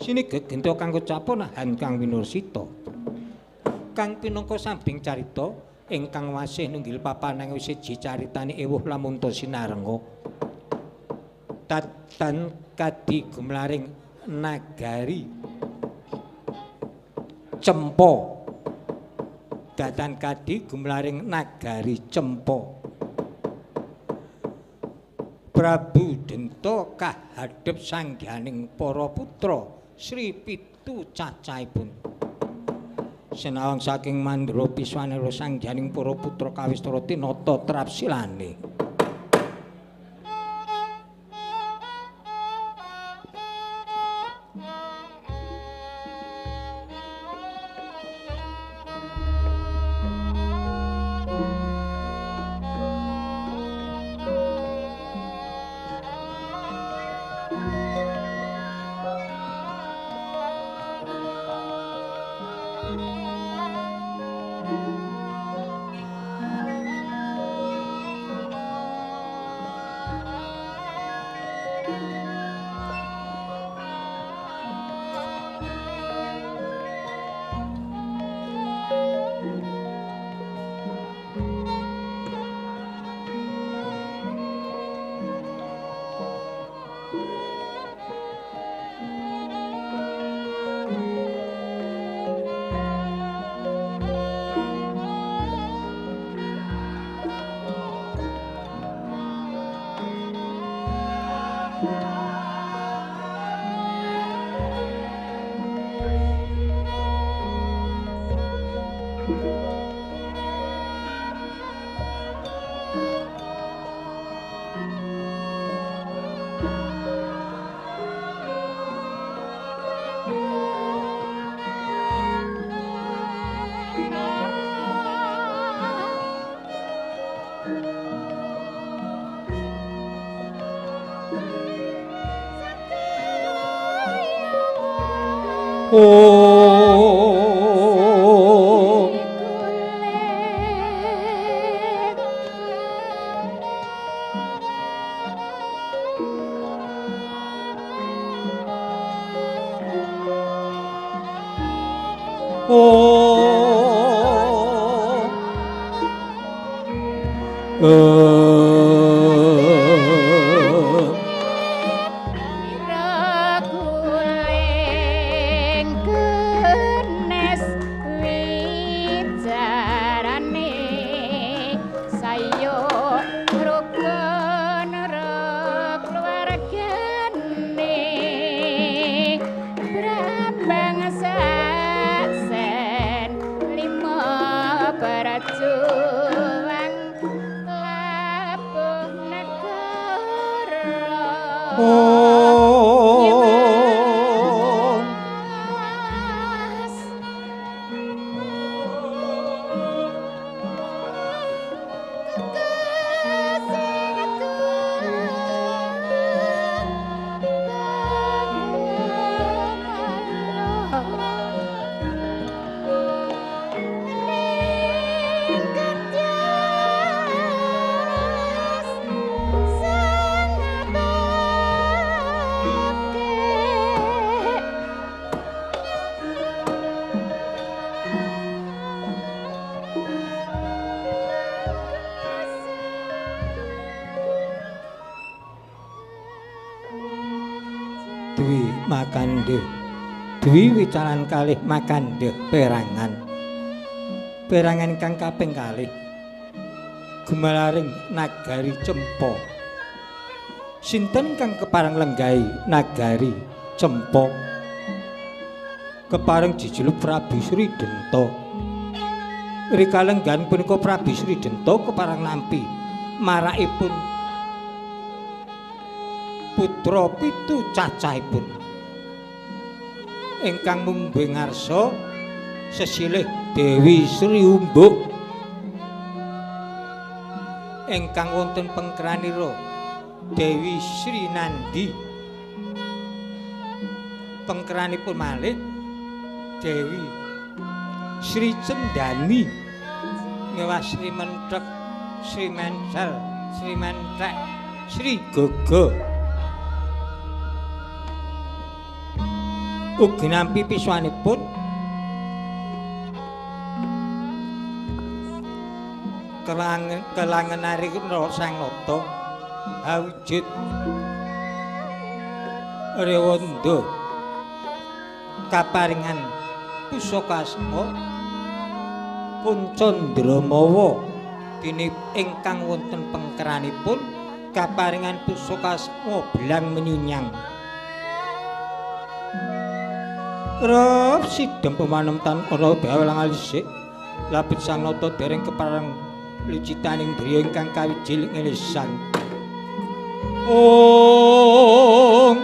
Sini gegenta kang kecaponahan kang winursita. Kang pinangka sambing carita ingkang wasih nunggil papan ing siji caritane ewuh lamunta sinarenga. Tatan kadi gumlaring nagari Cempa. Datan kadi gumlaring nagari Cempa. Prabu Denta kahadhep sangganing para putra Sri Pitu cacahipun. Sinawang saking Mandra Piswanera sangganing para putra kawistara tinata trapsilane. Dwi Makandhe Dwi wicaran kalih Makandhe perangan perangan kang kaping kalih gumelaring nagari Cempa. Sinten kang kepareng lenggahi nagari Cempa? Kepareng jejuluk Prabu Sri Denta. Rika lenggahan punika Prabu Sri Denta kepareng nampi marakipun putra pitu cacahipun ingkang mumbe ngarsa sesilih Dewi Sri Umbuk ingkang wonten pengkranira Dewi Sri Nandi, pengkranipun malih Dewi Sri Cendani ngewah Sri Menthek, Sri Mencel, Sri Menthek, Sri Gogo. Ugi nampi pisuwanipun kelangenari Sang Nata awujud rewanda kaparingan pusaka asma pun Candramawa dene ingkang wonten pengkeranipun kaparingan pusaka asma Belang Menyunyang. Rep sidem pemanemtan ana bawelang alisik labet Sang Nata dereng kepareng lucitaning griya ingkang kawijil ngelisan. Ong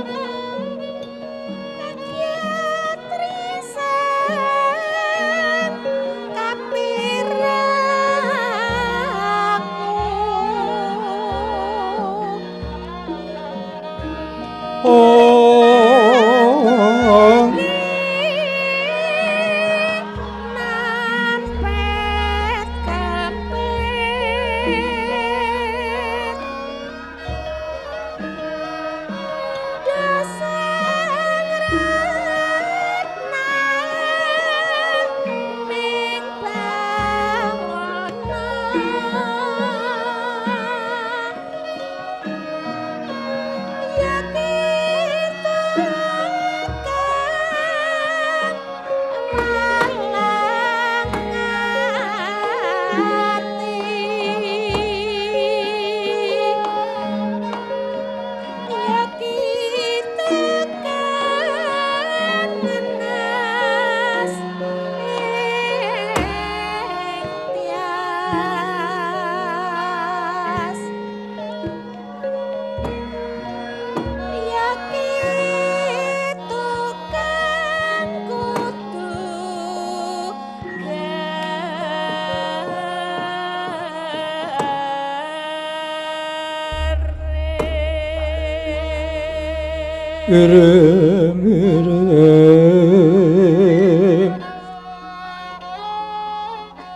Irem irem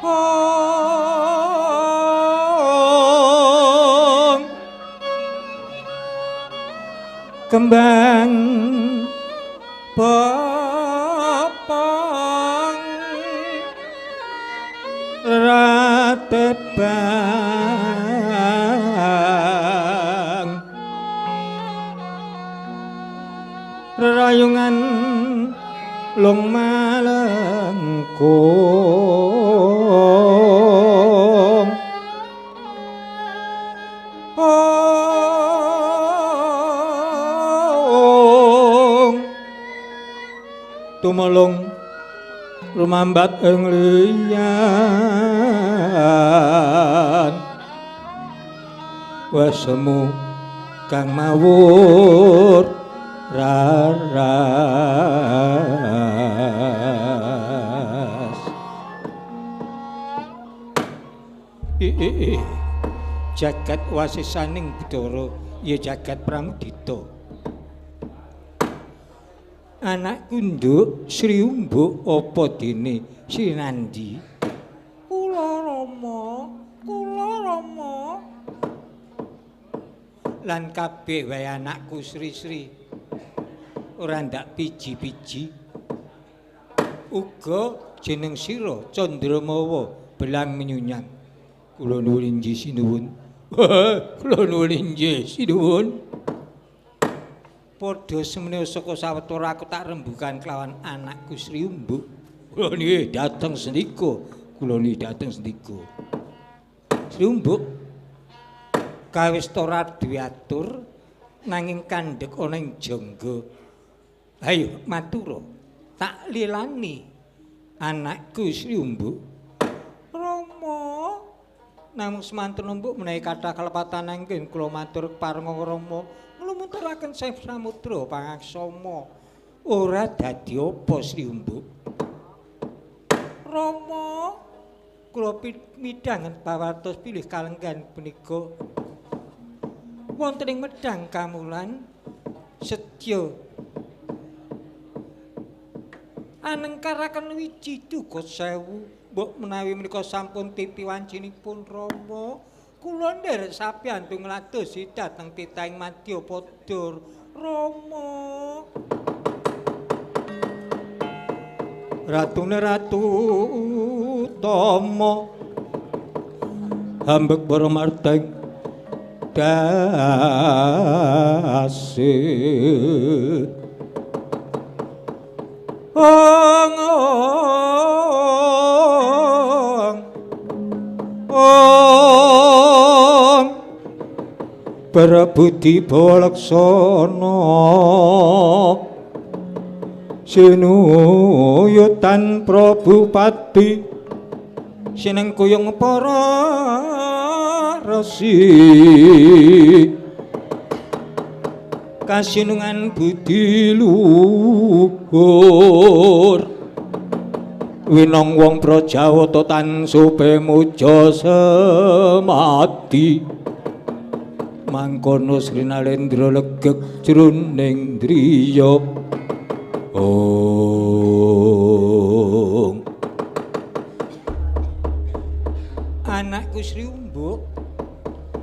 Om kembang bopong ratebang rerayungan long malengkung ong tumelung rumambat ing liyan wasemu kang mawur raras. Jagat wasisaning Bathara ya jagat Pramudita. Anakku nduk Sri Umbuk apa dene Sri Nandi? Kula Rama, kula Rama. Lan kabeh wae anakku Sri-sri ora ndak piji-piji. Uga jeneng sira Candramawa Belang Menyunyang. Kula nuwun inggih sinuwun. Kula nuwun inggih sinuwun. Padha semene saka sawetara aku tak rembugan kelawan anakku Sri Umbuk. Kula nggih dhateng sendika. Kula nggih dhateng sendika. Sri Umbuk kawis ora duwe atur nanging kandhek ana ing jangga. Ayo matura, tak lilani anakku Sri Umbuk. Rama, namung semanten Umbuk menawi kathah kalepatan anggen kula matur parenga Rama nglumenturaken Sang Samudra pangaksama. Ora dadi apa Sri Umbuk. Rama, kula midhanget pawartos bilih kalenggan punika wonten ing Medhang Kamulan setya anengkaraken wiji duka sewu. Mbok menawi menika sampun titi wancinipun Rama, kula nderek sapiantu ngladosi dhateng titahing madya padha Rama. Ratune Ratu Utama hambek para marteng dase. Ong ong ong berebudi balaksana sinuyutan Prabu Pati sinengkuyung para resi kasinungan budi luhur winong wong Prajawata tansupe muja semadi mangkono Sri Nalendra legeg jroning driya. Ong anakku Sri Umbuk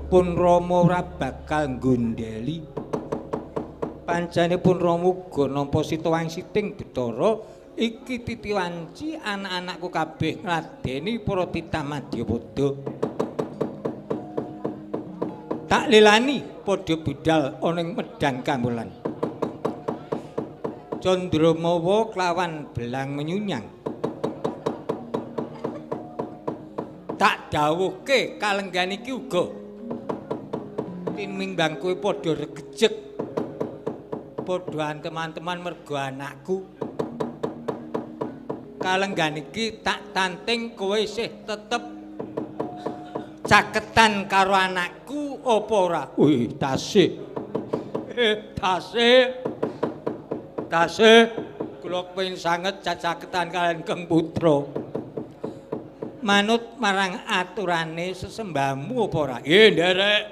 pun Rama ora bakal nggondheli. Pancene pun Rama uga nampa sita wangsiting Bathara iki titiwanci anak-anakku kabeh ngladeni para titah madyapada. Tak lelani padha budal ana ing Medang Kambulan. Candramawa kelawan Belang Menyunyang. Tak dawuhke kalenggan iki uga tinimbang kowe padha regejeg padha teman-teman mergo anakku. Kalenggan iki tak tanting kowe isih tetep caketan karo anakku apa ora? Wih, tasih. Tasih. Tasih kula kepengin sanget cacaketan kaliyan Keng Putra. Manut marang aturane sesembahmu apa ora? Nggih, nderek.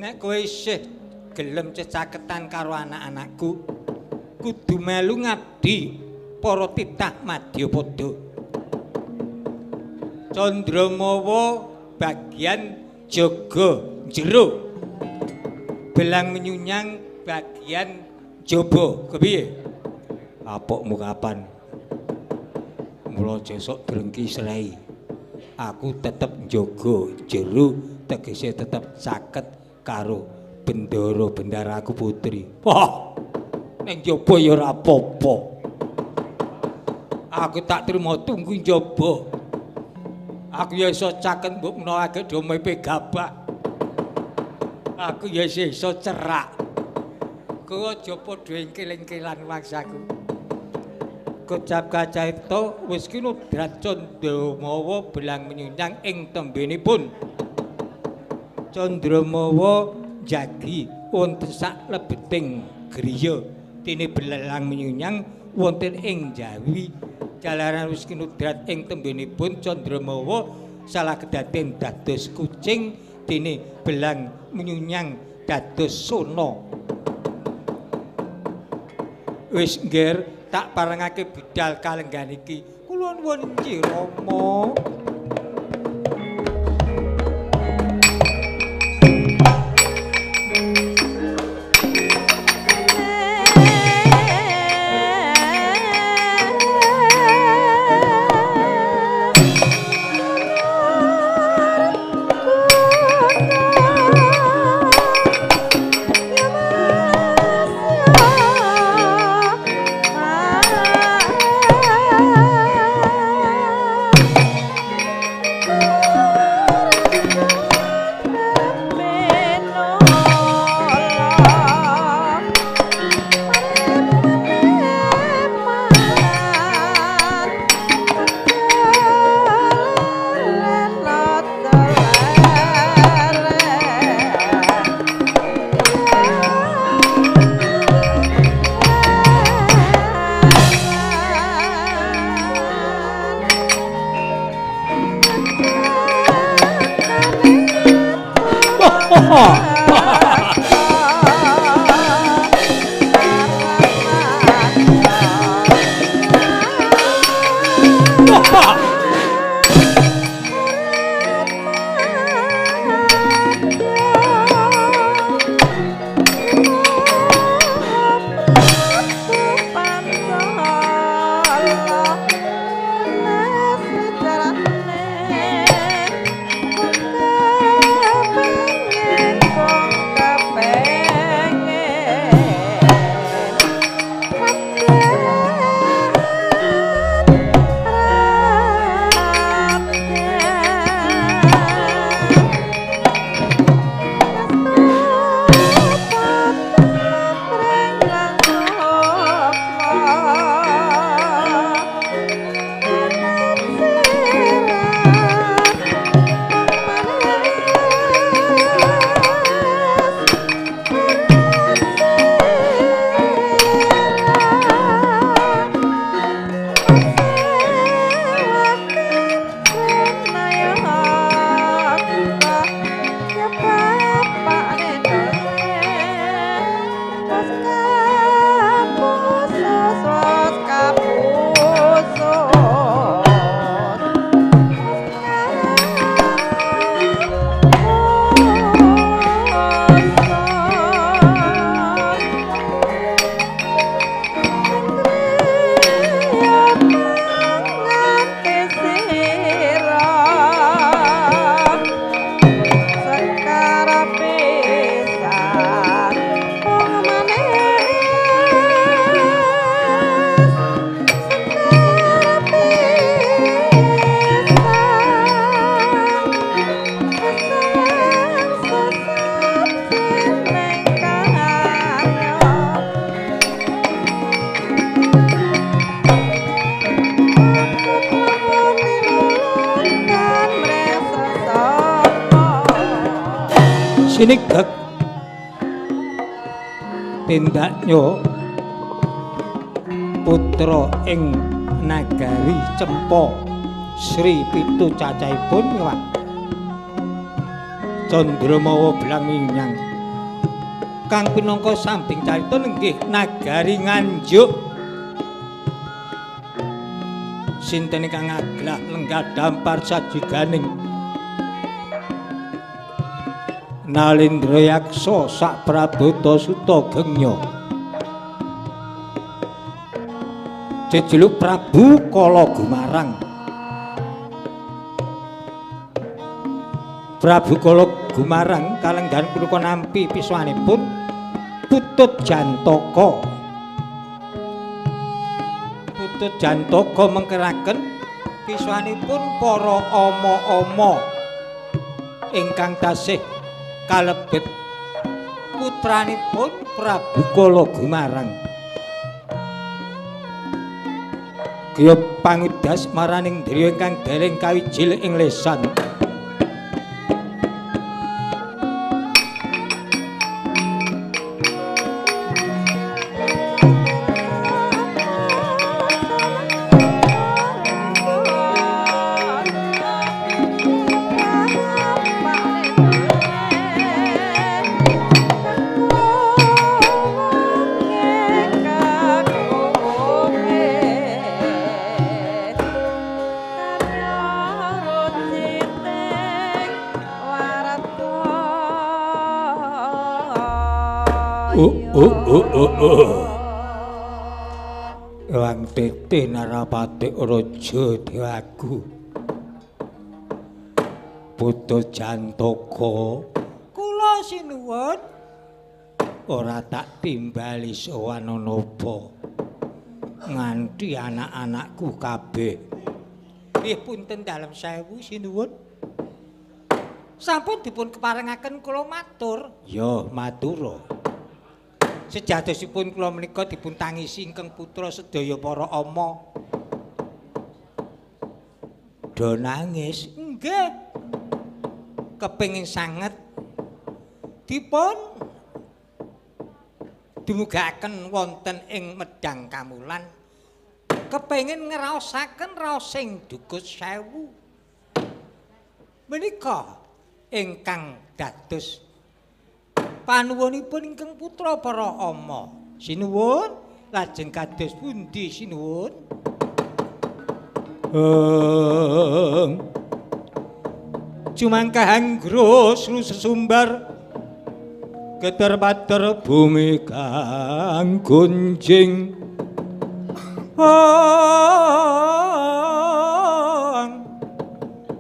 Nek kowe isih gelem cecaketan karo anak-anakku, kudu melu ngabdi para titah madyapada. Candramawa bagian jaga jero, Belang Menyunyang bagian jaba. Kepiye? Apokmu kapan? Mula jesuk drengki srei. Aku tetep njaga jero, tegese tetep caket karo bendara bendaraku putri. Wah, ning njaba ya ora apa-apa. Aku tak trimo tunggu njaba. Aku ya iso caket mbok menawa agek do mepe gabak. Aku ya iso cerak. Kowe aja padha engkel-engkelan maksaku. Kocap kacaipta wis kinudrat Candramawa Belang Menyunyang ing tembenipun. Candramawa jagi wonten sak lebeting griya dene Belang Menyunyang wonten ing Jawi. Jalaran wis kinudrat ing tembenipun Candramawa salah kedaden dados kucing dene Belang Menyunyang dados sona. Wis ngger tak parengake budal kalenggan iki. Kula nuwun nggih Rama. Ah. Sinigek tindaknya putra ing nagari Cempa Sri pitu cacahipun miwah Candramawa Blang Minyang kang pinangka sambing carita nenggih nagari Nganjuk. Sinten ingkang ngaglah lenggah dampar sajiganing Nalindra Yaksa sak Prabota Suta Gengya jejuluk Prabu Kala Gumarang. Prabu Kala Gumarang kalenggahan punika nampi pisuwanipun Putut Jantaka. Putut Jantaka mengkeraken pisuwanipun para ama-ama ingkang tasih kalebet putranipun Prabu Kala Gumarang. Griya pangudas maraning driya ingkang dereng kawijil ing lesan. Wang tete narapati raja dewaku Putu Jantaka kula sinuwun ora tak timbali sowan napa nganti anak-anakku kabeh. Nggih punten dalem sewu sinuwun. Sampun dipun keparengaken kula matur. Ya matur. Sejatosipun kula menika dipun tangisi ingkang putra sedaya para ama. Do nangis? Nggih. Kepengin sanget dipun dumugaken wonten ing Medang Kamulan. Kepengin ngraosaken raosing Dukut Sewu. Menika ingkang dados panuwunipun ingkang putra para ama. Sinuwun, lajeng kados pundi sinuwun? Cumangkah anggra sumbar geter pater bumi kang gunjing.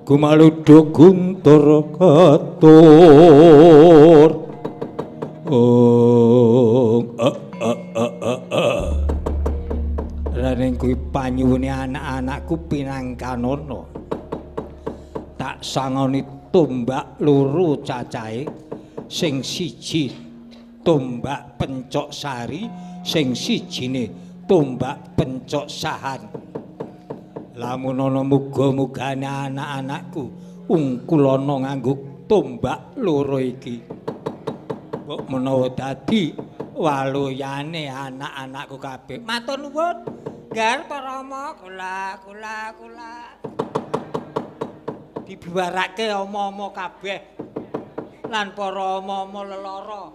Gumaludha guntur ketur. Raning kuwi panyuwune anak-anakku pinangkanono. Tak sangoni tombak loro cacahe, sing siji tombak pencok sari, sing sijine tombak pencok sahan. Lamun ana muga-mugane anak-anakku ungkulana nganggo tombak loro iki. Mbok menawa dadi waluyane anak-anakku kabeh. Matur nuwun, Gar para ama kula kula kula. Dibubarake ama-ama kabeh lan para ama-ama lelara.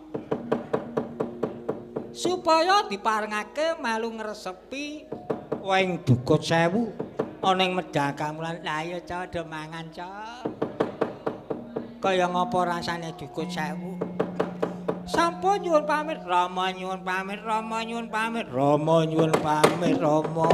Supaya diparengake melu ngresepi weng Dukut Sewu ana ing Medang Kamulan. Lah ayo ca do mangan ca. Kaya ngapa rasane Dukut Sewu? Sampun nyuwun pamit, Rama nyuwun pamit, Rama nyuwun pamit, Rama nyuwun pamit, Rama.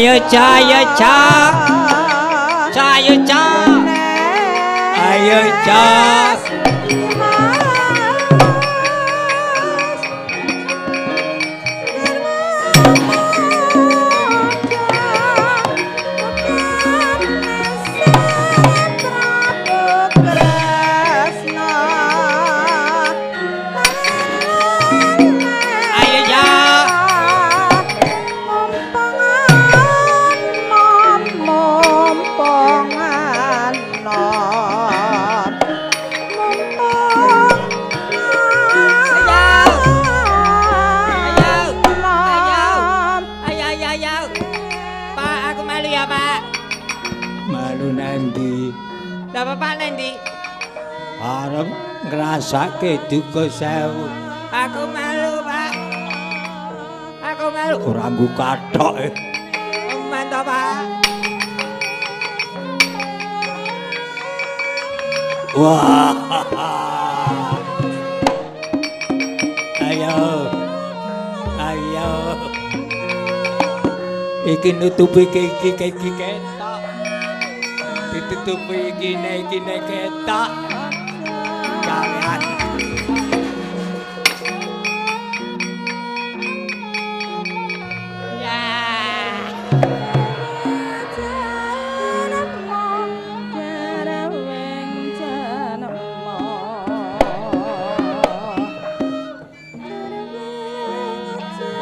Ayo ca, ayo ca. Ca, ayo ca. Ayo ca. Ayo ya. Ayo. Ayo, ayo, ayo. Pak, aku malu ya, Pak. Malu nanti. Lah Bapak nanti? Arep ngrasake duka sewu. Aku malu, Pak. Aku malu. Ora nggo kathok. Mantap, Pak. Wah. Ayo. Ayo. Iki nutupi iki iki ketok. Ditutupi iki iki ketok. Gawean. Ya.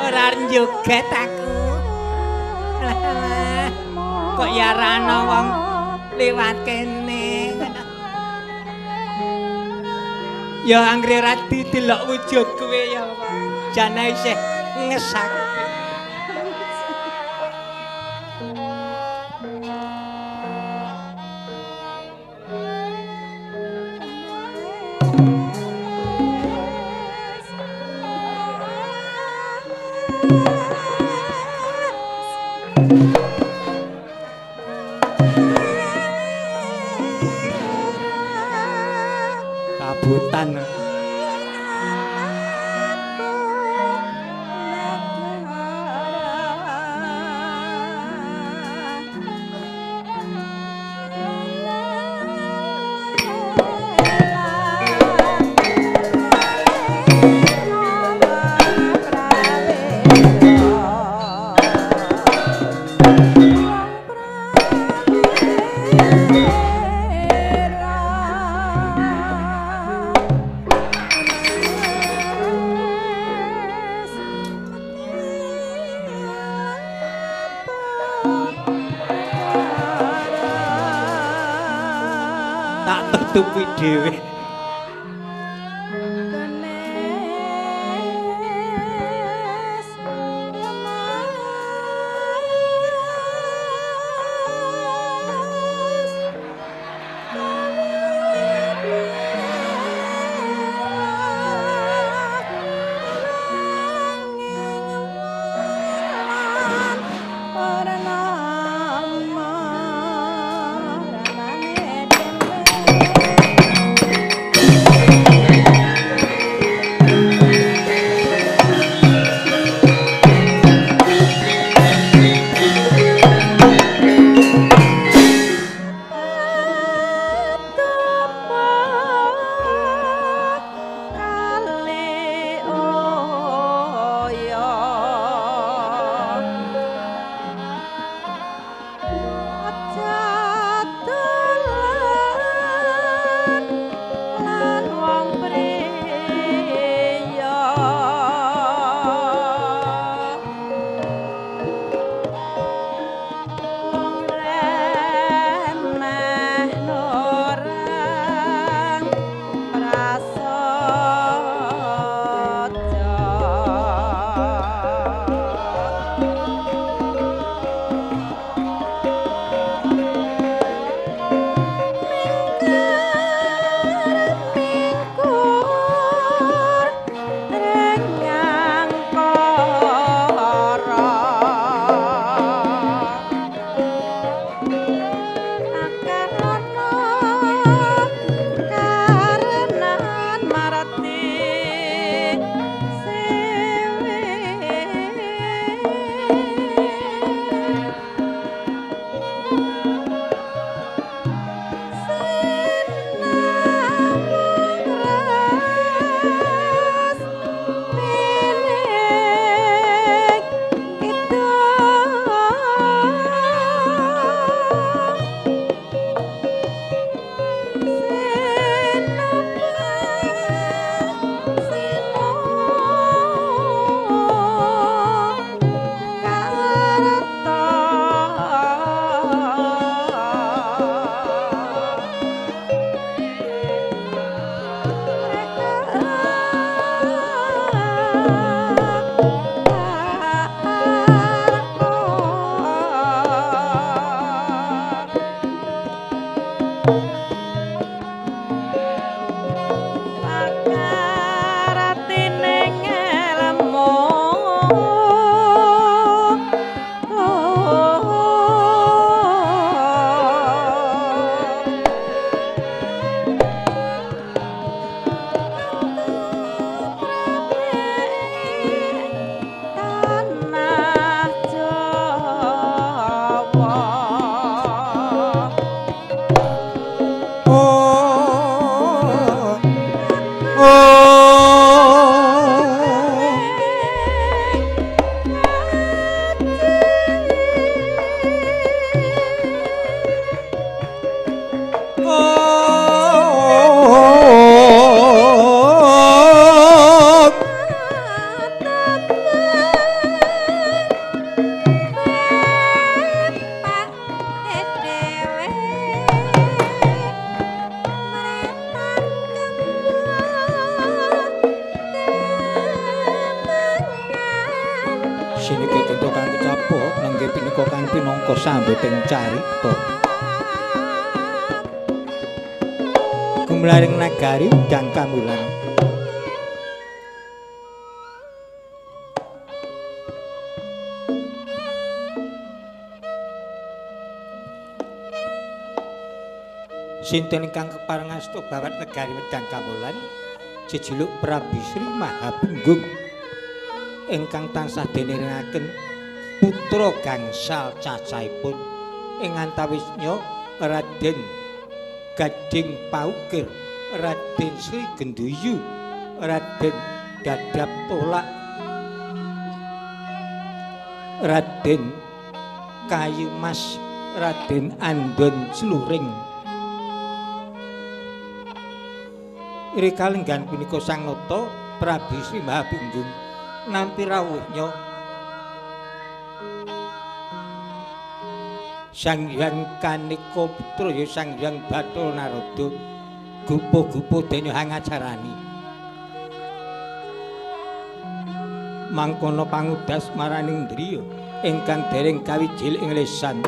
Ora njoget aku. Lah, kok ya ora ana wong liwat kene. Ya anggere ra didelok wujud kowe ya apa. Jane isih ngesake. Kabutan. Tak tutupi dhewe. pinangka sambeting carita. Gumlaring nagari Wedang Kamulan. Sinten ingkang kepareng asta bawat negari Wedang Kamulan jejuluk Prabu Sri Maha Punggung ingkang tansah diniringaken putra gangsal cacahipun ing antawisnya Raden Gading Paukir, Raden Sri Genduyu, Raden Dadap Tolak, Raden Kayu Mas, Raden Andon Cluring. Iri kalenggan punika Sang Nata Prabu Sri Maha Punggung nampi rawuhnya Sang Hyang Kanika Putra ya Sang Hyang Bathara Narada gupuh-gupuh dene hangacarani. Mangkono pangudas maraning driya ingkang dereng kawijil ing lesan.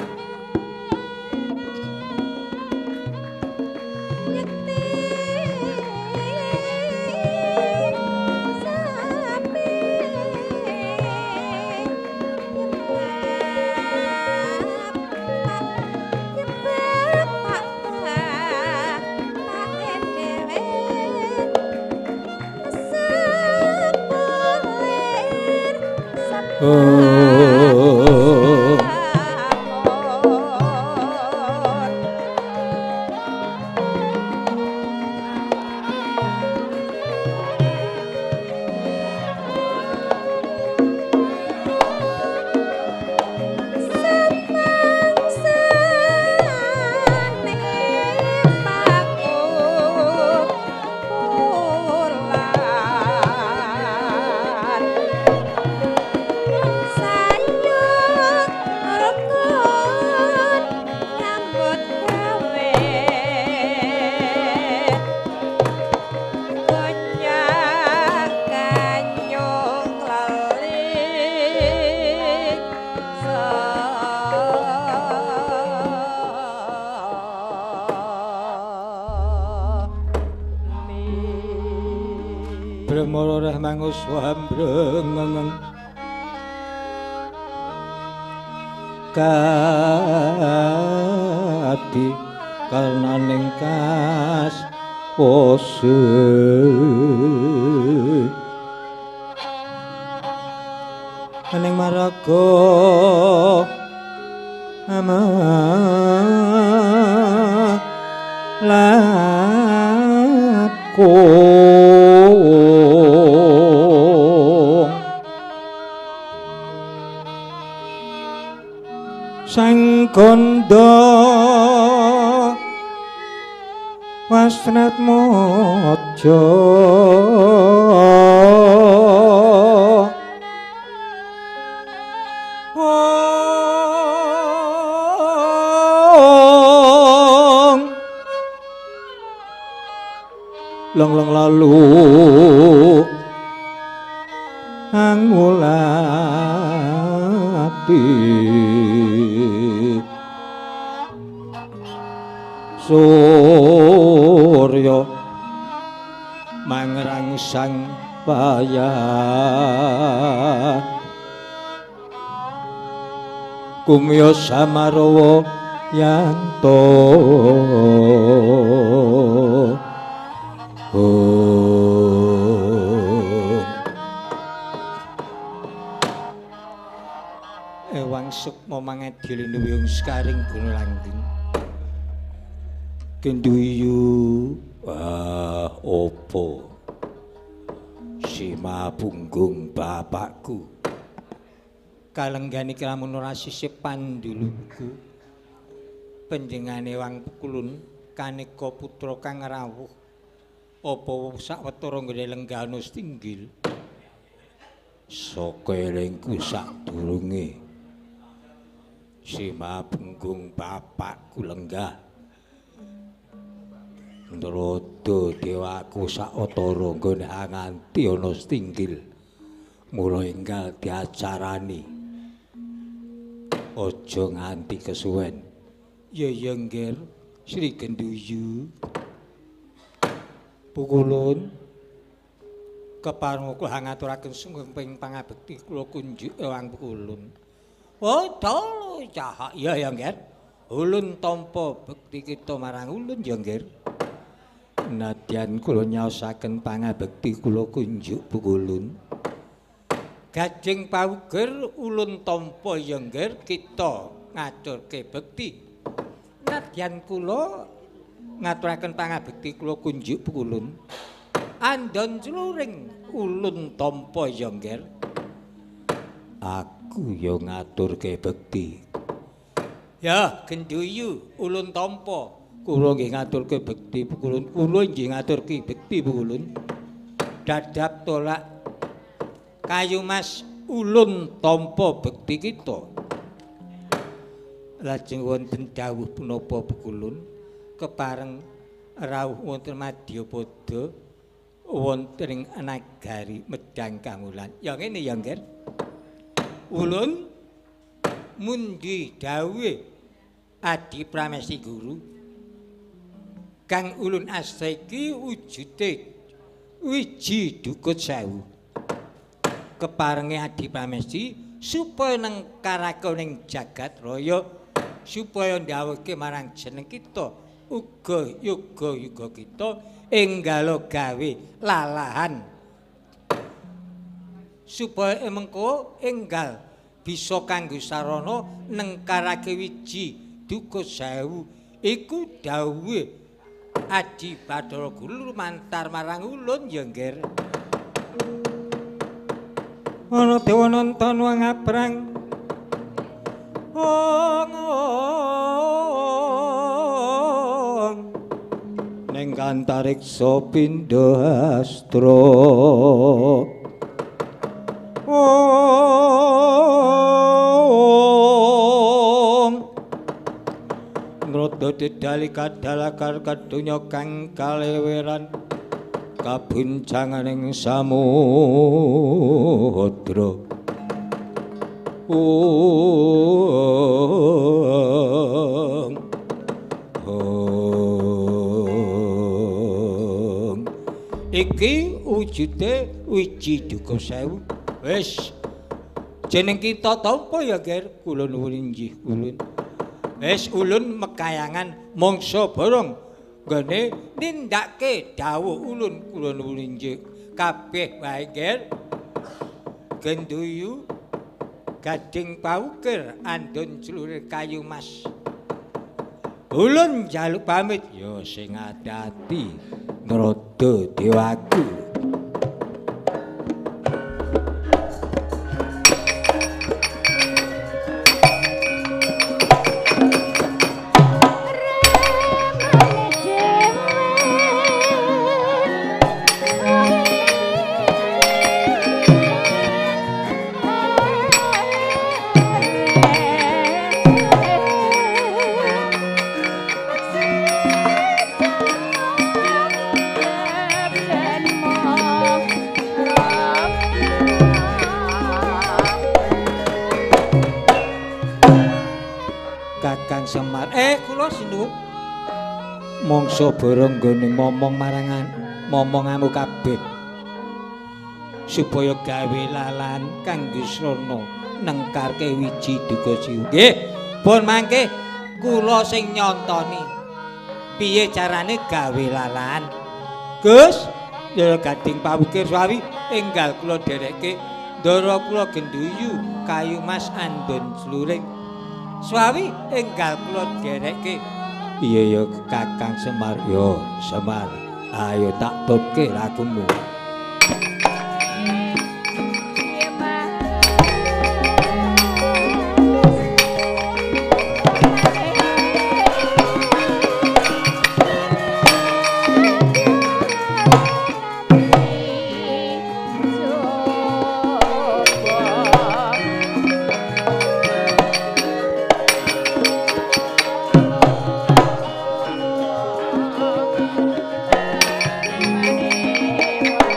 Kadi karnaning kas pose aning maraga ama laku Sang Ganda Wasnatmaja Long long lalu angulati Surya mangrangsang payah kumya samarawa yanto. Ewang sukma mangadili nuwung sekaring guna langgeng. Genduyu ah opo Sima Punggung bapakku kalenggani lamun ora sisih panduluku panjengane Wang Pukulun kaneka putra kang rawuh apa sawetara nggone lenggana tinggil saka elingku sadurunge Sima Punggung bapakku lenggah Ndrodo dewaku sawetara nggone nganti ana stinggil mula enggal diacarani. Aja nganti kesuwen. Ya ya nggir, Sri Genduyu. Pukulun kepareng kula ngaturaken sungkem pangabekti kula kunjuk ewang pukulun. Oh, dalu cahak. Ya ya nggir. Ulun tampa bekti kita marang ulun ya nggir. Nadyan kula nyaosaken pangabekti kula kunjuk pukulun. Gajeng pawuger ulun tampa ya nggir kita ngaturke bekti. Nadyan kula ngaturaken pangabekti kula kunjuk pukulun. Andon cluring ulun tampa ya nggir. Aku ya ngaturke bekti. Ya Genduyu ulun tampa. Kula nggih ngaturke bekti pukulun. Kula nggih ngaturke bekti pukulun. Dadap tolak kayu mas ulun tampa bekti kita. Lajeng wonten dawuh punapa pukulun kepareng rawuh wonten Madyapada wonten ing nagari Medang Kamulan. Ya ngene ya nggir. Ulun mundi dawuhe Adi Pramesti Guru kang ulun asta iki wujude wiji dukut sewu. Keparenge Adi Pramesti supaya nengkarake ning jagat raya supaya ndhawuhke marang jeneng kita uga yoga-yoga kita enggalo gawe lalahan supaya mengko enggal bisa kanggo sarana nengkarake wiji duka sewu. Iku dawuhe Adi Bathara Guru lumantar marang ulun ya nggir. Ana dewa nonton wong abrang ong ning antariksa pindha astra ong ngrodo dedali kadalakar kadonya kang kaleweran kabuncanganing samudra. Ong ong iki wujude wiji duka sewu. Wis jeneng kita tampa ya Ger. Kula nuwun inggih ulun. Wis ulun mekayangan mangsa borong nggone nindakake dawuh ulun. Kula nuwun inggih kabeh wae Ger. Genduyu gading pawukir andon clurir kayu mas. Ulun njaluk pamit ya sing ati-ati ngrodo dewaku. Kakang Semar, kula sinuwun. Mangsa bareng nggone momong marangan, momongamu kabeh. Supaya gawe lalan kanggo srana nengkarke wiji duka siwu. Nggih, pun mangke kula sing nyontoni. Piye carane gawe lalan? Gus, ya gading pawukir swawi enggal kula dherekke ndara kula Genduyu kayu mas andon sluring. Swawi enggal kula dherekke. Iya ya Kakang Semar, yo Semar, ayo tak tutke lakumu. Thank you.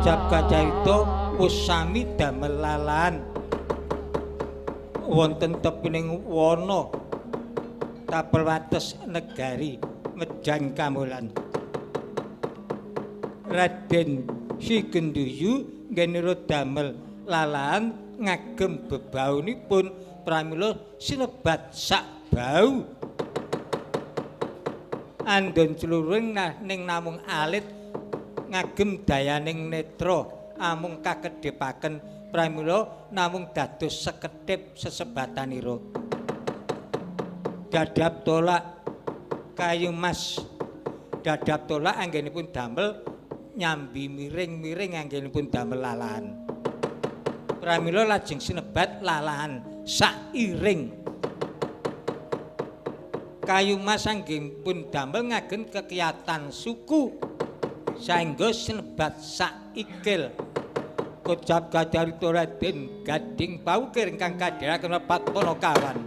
Kocap kacarita wis sami damel lalan wonten tepining wana tapel wates negari Mejan Kamulan. Raden Si Genduyu ngenira damel lalan ngagem bebaunipun pramila sinebat sak bau. Andon cluring ning namung alit ngagem dayaning netra amung kakedhepaken pramila namung dados sekedhip sesebatanira. Dadap tolak kayu mas, dadap tolak anggenipun damel nyambi miring-miring anggenipun damel lalahan. Pramila lajeng sinebat lalahan sairing. Kayu mas anggenipun damel ngagem kekiyatan suku saengga sinebat saikil. Kocap kacarita Raden Gading Paukir ingkang kadheraken lepat Panakawan.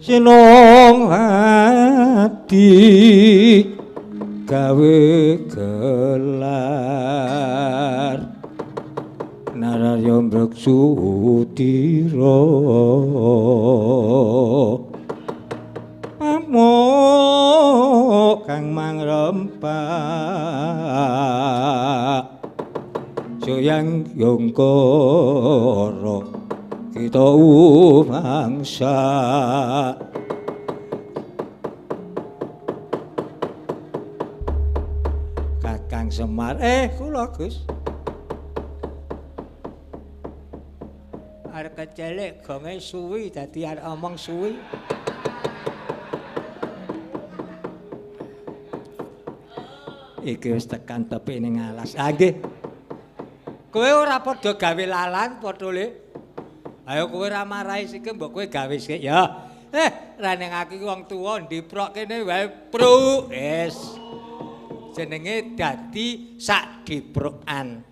Sinong hati gawe gelar nararya mrek sudira pamuk kang mangrempak joyang yongkara kita bangsa. Kakang Semar, kula Gus. Arep kecelik gonge suwi dadi arep omong suwi. Iki wis tekan tepi ning alas. Ah nggih. Kowe ora padha gawe lalan padha le. Ayo kowe ora marahi sik mbok kowe gawe sik ya. Ra ning aku iki wong tuwa ndiprok kene wae pruk. Wis. Jenenge dadi sak diprokan.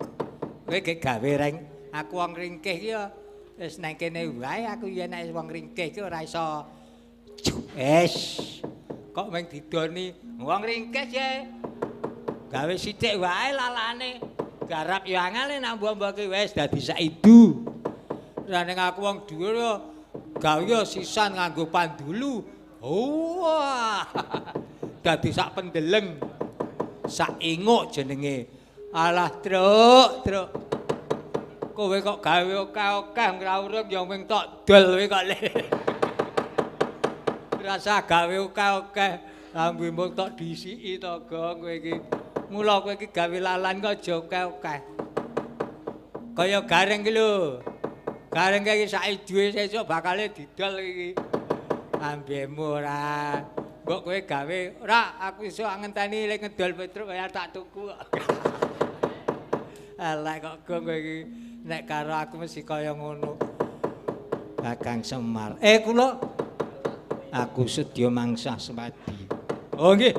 Kowe ge gawe reng. Aku wong ringkih iki ya wis nang kene wae aku yen nek wong ringkih iki ora iso. Wis. Kok mung didoni wong ringkih ye. Gawe sithik wae lalane. Garap ya angel nek mbok-mboke wis dadi saidu. Lah ning aku wong dhuwur ya gawe sisan nganggo pandulu. Wah. Dadi sak pendeleng. Sak inguk jenenge. Alah, Truk, Truk. Kowe kok gawe akeh-akeh ngraurung ya mung tok dol kowe kok le. Rasa gawe akeh-akeh lambe mung tok disiki to, Gong, kowe iki. Mula kowe iki gawe lalan kok aja akeh-akeh. Kaya gareng ki lho. Gareng iki sak duwe sesuk bakale didol iki. Ambemu ora. Mbok kowe gawe ora aku iso ngenteni lek ngedol Petruk kaya tak tuku. Elek kok Gong kowe iki. Nek karo aku mesti kaya ngono. Kakang Semar. Kula aku sedya mangsah semadi. Oh nggih.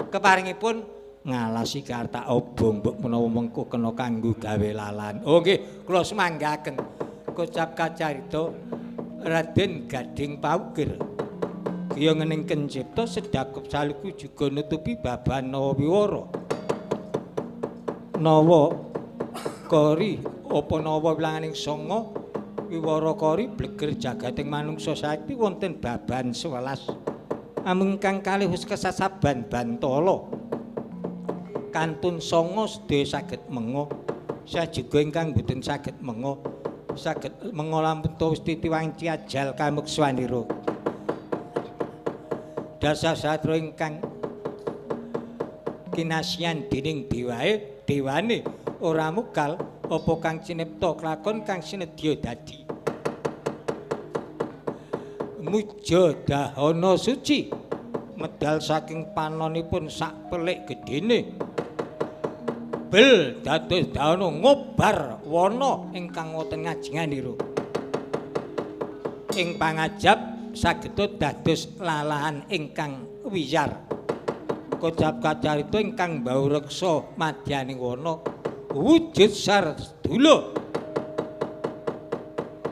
Keparingipun ngalasi karta obong mbok menawa mengko kena kanggo gawe lalan. Oh nggih, kula semanggaken. Kocap kacarita Raden Gading Paukir. Kiya ngening kencipta sedakup saluku juga nutupi baban Nawawiwara. Nawa kori apa nawa wilanganing sanga wiwara kori bleger jagating manungsa sakti wonten baban 11. Amung kang kalih wis kesasaban bantala. Kantun sanga sedaya saged menga. Sajiga ingkang boten saged menga, saged menga lampun wis titi wanci ajal kamukswanira. Dasa satra ingkang kinasian dening dewae dewane ora mukal apa kang cinipta klakon kang sinedya dadi. Muja dahana suci medal saking panonipun sak pelik gedene. Bel dados dahana ngobar wana ingkang wonten ngajenganira. Ing pangajab sageda dados lalahan ingkang wiyar. Kocap kacarita ingkang mbaureksa madyaning wana wujud sardula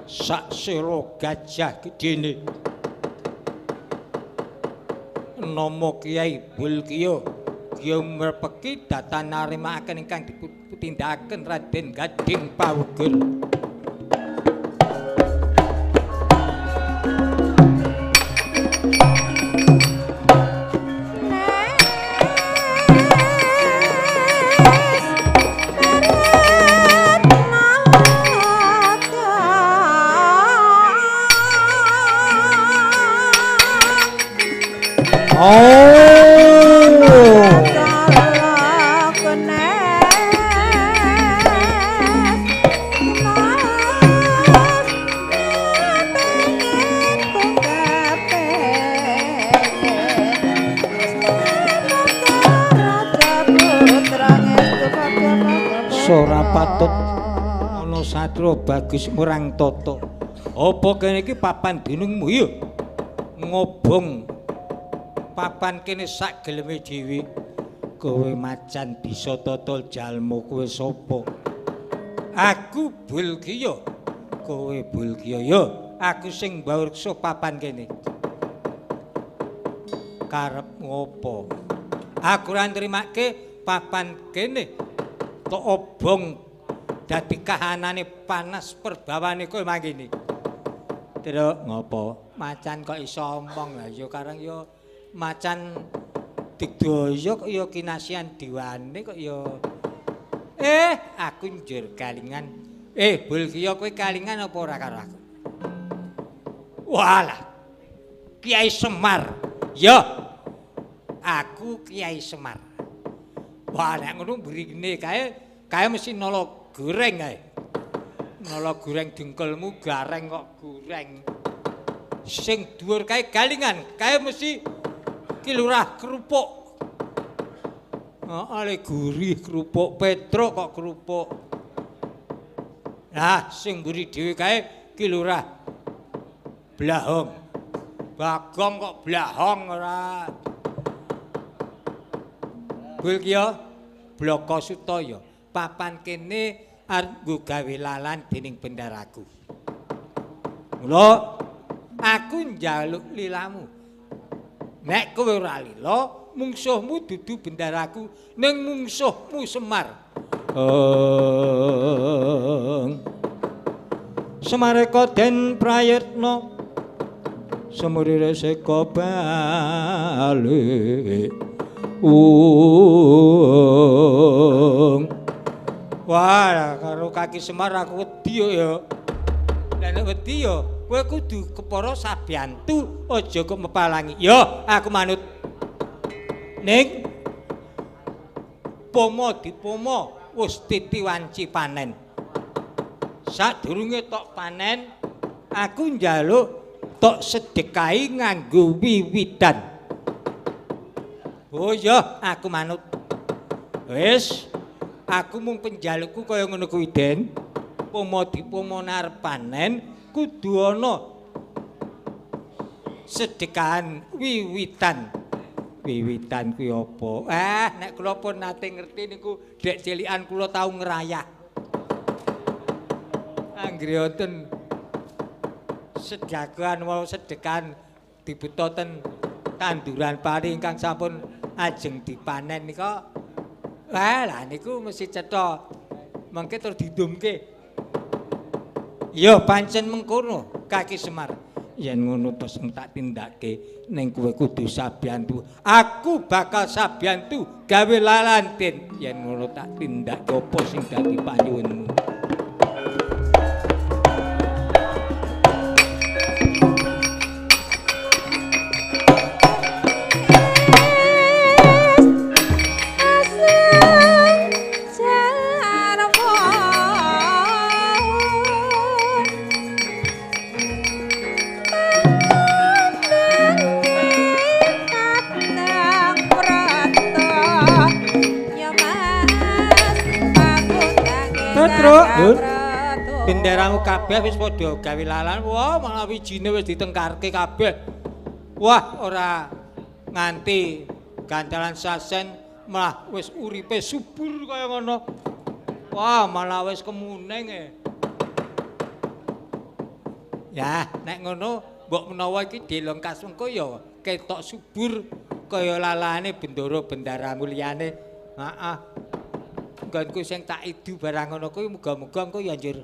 saksela gajah gedene. Nama Kyai Bulkiya Kyai merpeki datan narimakaken ingkang diputindakaken Raden Gading Pawugur. Ora patut ana satria bagus murang tata. Apa kene iki papan dunungmu ya? Ngobong papan kene sak geleme dhewe. Kowe macan bisa totol jalma kowe sapa? Aku Bulkiya. Kowe Bulkiya ya, aku sing mbaureksa papan kene. Karep ngopo? Aku ora nrimake papan kene. Tok obong dadi kahanane panas perbawane kowe mangkene. Truk ngopo? Macan kok iso omong lah ya kareng ya macan digdaya kok ya kinasian dewane kok ya. Aku njur kalingan. Bulkiya kowe kalingan apa ora karo aku? Walah. Kyai Semar. Ya. Aku Kyai Semar. Wah, nek ngono mbrine kae, kae mesti nala goreng kae. Nala goreng dengkulmu gareng kok goreng. Sing dhuwur kae galingan, kae mesti ki lurah kerupuk. Heeh, le gurih kerupuk Petruk kok kerupuk. Lah, sing mburi dhewe kae ki lurah Blahong. Bagong kok blahong ora. Bulkiya Blaka Sutaya papan kene arep nggo gawe lalan dening bendaraku. Mula aku njaluk lilamu. Nek kowe ora lila, mungsuhmu dudu bendaraku, ning mungsuhmu Semar. Semareka den prayitna semurire seka balik. Wah, karo kaki Semar aku wedi ya. Lah nek wedi ya, kowe kudu kepara sabiantu, aja kok mepalangi. Ya, aku manut. Ning pomo dipomo wis titi wanci panen. Sadurunge tok panen, aku njaluk tok sedekahi nganggo wiwitan. Oh iya, aku manut. Wis, aku mung penjalukku kaya ngono kuwi, Den. Pomo dipomo arep panen kudu ana sedekahan wiwitan. Wiwitan kuwi apa? Nek kula pun nate ngerti niku dek cilikan kula tau ngrayah. Anggere wonten sedakan wau sedekahan dibeta ten tanduran pari ingkang sampun ajeng dipanen nika Wah, lah niku mesti cetha. Mengke terus didumke. Ya pancen mengkono Kaki Semar. Yen ngono pesen tak tindake ning kowe kudu sabiyantu. Aku bakal sabiyantu gawe lalantin. Yen ngono tak tindake apa sing dadi panyuwunmu. Benderamu kabeh wis padha gawe lalan. Wah, malah wijine wis ditengkarke kabeh. Wah, ora nganti gantalan sasen malah wis uripe subur kaya ngono. Wah, malah wis kemuning e. Ya, nek ngono mbok menawa iki dilengkas mengko ya ketok subur kaya lalane bendara bendaramu liyane. Heeh. Nggonku sing tak idu barang ngono kuwi muga-muga engko ya njur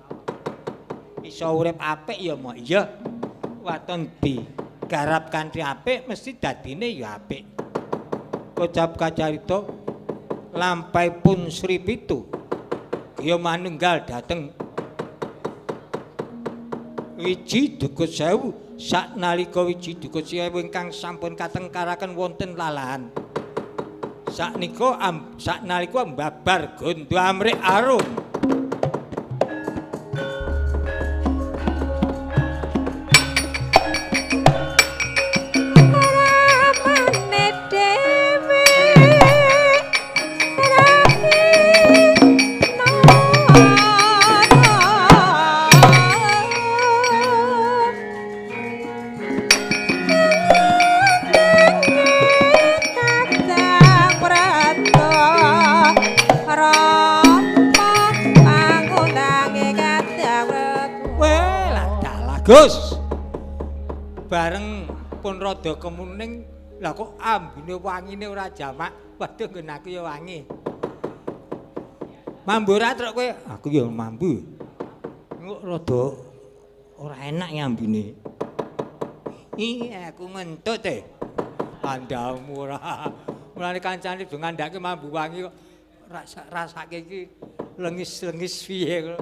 iso urip apik ya mo. Iya. Waton di garap kanthi apik mesti dadine ya apik. Kocap kacarita lampahipun Sri Pitu ya manunggal dhateng Wiji Dukut Sewu saknalika Wiji Dukut Sewu ingkang sampun katengkaraken wonten lalahan. Saknika saknalika mbabar gondo amrik arum. Gus, bareng pun rada kemuning, lah kok ambune wangine ora jamak. Waduh, nggon aku ya wangi. Mambu ora truk kowe? Aku ya mambu. Kok rada ora enak ngambune. Ih, aku ngentut e. Andhamu ora. Mulane kancane do ngandhake mambu wangi kok rasake iki lengis-lengis piye kok.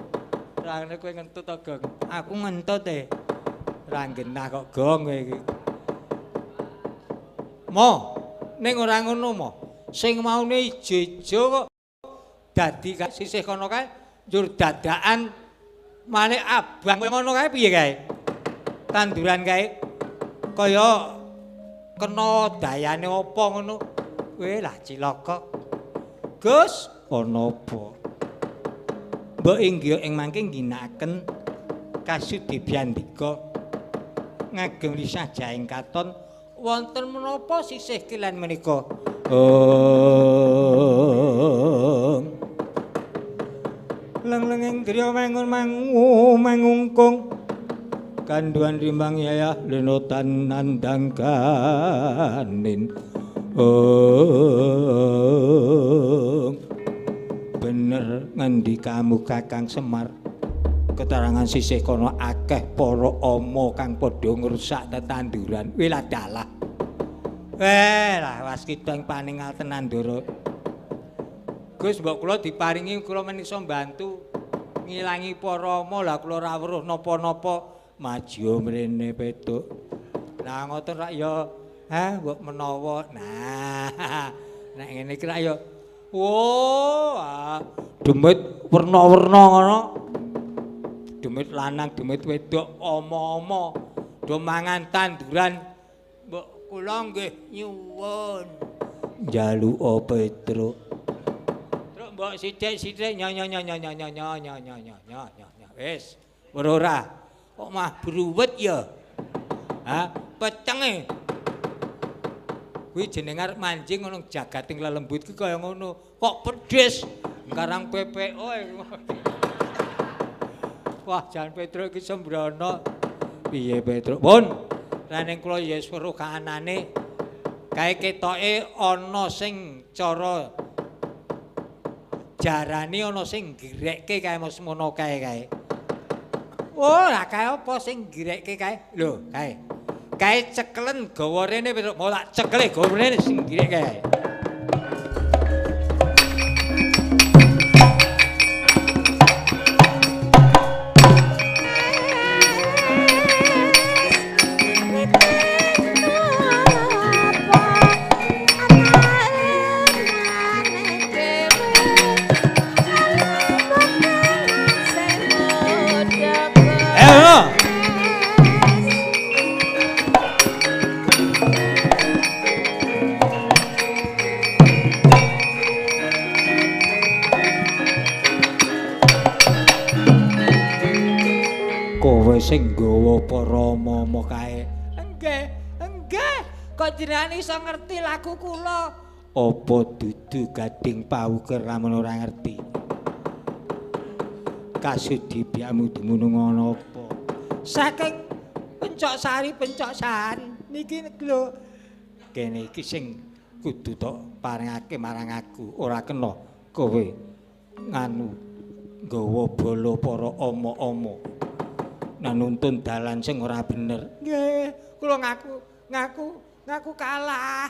Rangene kowe ngentut to, Gong? Aku ngentut e. Ora genah kok, Gong, kowe iki. Mo, ning ora ngono mo. Sing maune ijo-ijo kok dadi sisih kono kae njur dadakan malih abang ngono kae piye kae? Tanduran kae kaya kena dayane apa ngono. Kowe lah cilaka. Gus, ana apa? Mbok inggih ing mangke ngginakaken kasudebyandika ngagem lisah jaing katon wonten menapa sisih kilen menika. Leng-lenging griya mangun mangu mangungkung kanduan rimbang yayah lenotan nandang kanin. Bener ngendikamu Kakang Semar. Keterangan sisih kono akeh para ama kang padha ngrusak tetanduran. Wilah dalah. Lah waskita ing paningal tenan Ndara. Gus, mbok kula diparingi kula men iso mbantu ngilangi para ama. Lah kula ora weruh napa-napa. Maju mrene Petuk. Lah ngoten rak ya, ha mbok menawa. Nah, nek ngene iki rak ya wah, demit werna-werna ngono. Demit lanang, demit wedok, ama-ama do mangan tanduran. Mbok kula nggih nyuwun. Njaluka Petruk. Truk mbok sithik-sithik nyo nyo nyo nyo nyo nyo nyo nyo nyo nyo nyo. Wis, weruh ora? Kok mah bruwet ya? Ha, petenge. Kuwi jeneng arep manjing ngono jagating lelembut ki kaya ngono. Kok pedes karang PPO. Wah, jan Petruk iki sembrono. Piye Petruk? Pun, lah ning kula ya wis weruh kahanane. Kae ketoke ana sing cara Jarane ana sing nggirekke kae semono kae kae. Oh, lah kae apa sing nggirekke kae? Lho, kae. Kae cekelen gawa rene Petruk, mau tak cekele gawa rene sing nggirekke kae. Kowe sing nggawa para ama-ama kae. Nggih, nggih. Kok jenengan iso ngerti lagu kula? Apa dudu gading pawuker lamun ora ngerti? Kasudi biakmu dumunung ana apa? Saking Pencok Sari Pencok Sari niki lho. Kene iki sing kudu tok paringake marang aku, ora kena kowe nganu nggawa bala para ama-ama. Nuntun dalan sing ora bener. Nggih, kula ngaku kalah.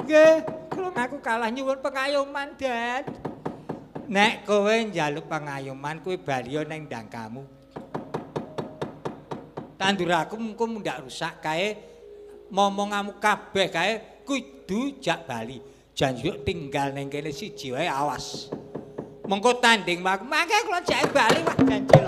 Nggih, kula ngaku kalah nyuwun pengayoman, Dad. Nek kowe njaluk pengayoman kuwi bali ning ndangkamu. Tanduraku mengko mundak rusak kae, momongamu kabeh kae kudu jak bali. Janjuk tinggal ning kene siji wae awas. Mengko tanding mangke kula jake bali wah janji.